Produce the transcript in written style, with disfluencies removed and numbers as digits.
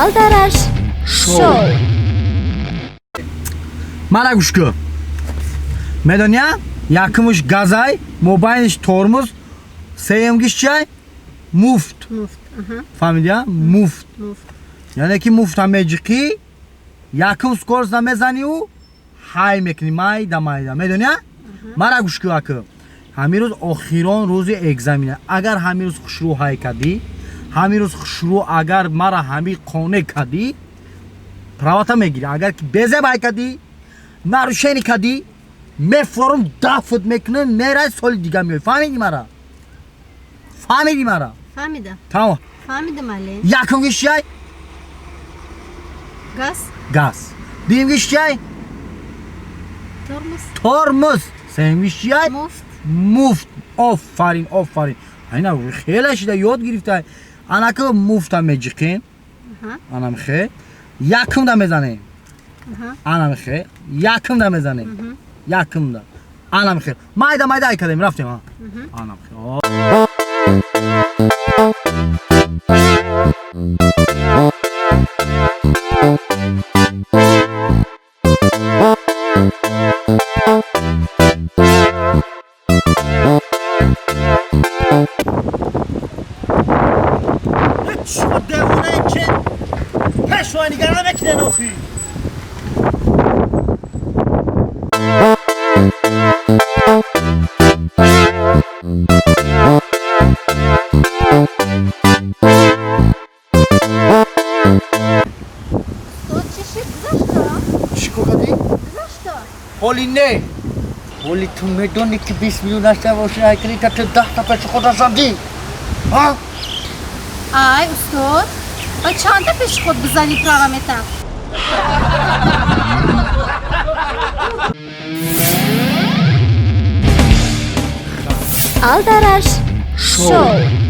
Алдараш шоу. Мана гӯш кун. Медония? Якумш газай, мобайниш тормоз, сеюмгиш чай? Муфт. Муфт. Аҳа. Фаҳмидия? Муфт. Муфт. Яъне ки муфта меҷиқӣ, якум скорость мезаниву ҳай мекунӣ, майда майда. Медония? Мара гӯш кун ака. Ҳамин рӯз охирон рӯзи экзамена. Агар ҳамин рӯз хушрӯ ҳай кардӣ, ҳамин рӯз хушрӯ агар мара ҳамин қонеъ кардӣ, правата мегирӣ. Агар ки безеб ҳай кардӣ, нарушение кардӣ, мефорум дафт мекунем, мерай соли дига меои. Фаҳмидӣ мара? Фаҳмидӣ мара? Фаҳмидам. Тамом. Фаҳмидам, але. Якумгиш чай? Газ. Газ. Дуюмгиш чай? Тормоз. Тормоз. Сеюмгиш чай? Муфт. Муфт. Офарин, офарин. Айна хеле шида ёд гирифта. Анаку муфта меҷиқем. Аҳа. Анамхе. Якумда мезанем. Аҳа. Анамхе. Якумда мезанем. Якумда. Анамхе. Майда майда ай кардем, рафтем. Анамхе. Шумо девонаи че пешвои нигар намекунен охи? Устод, чӣ шид? Гузашто? Чӣ кор кардӣ? Гузашто. Ҳоли не. Ҳоли ту медонӣ ки 20 миллион дошта бошӣ, ҳайкали та ту 10 та пешохода задӣ? Ҳа? Ай, устод, ба чанда пешоход бизанӣ права метам? Алдараш шоу.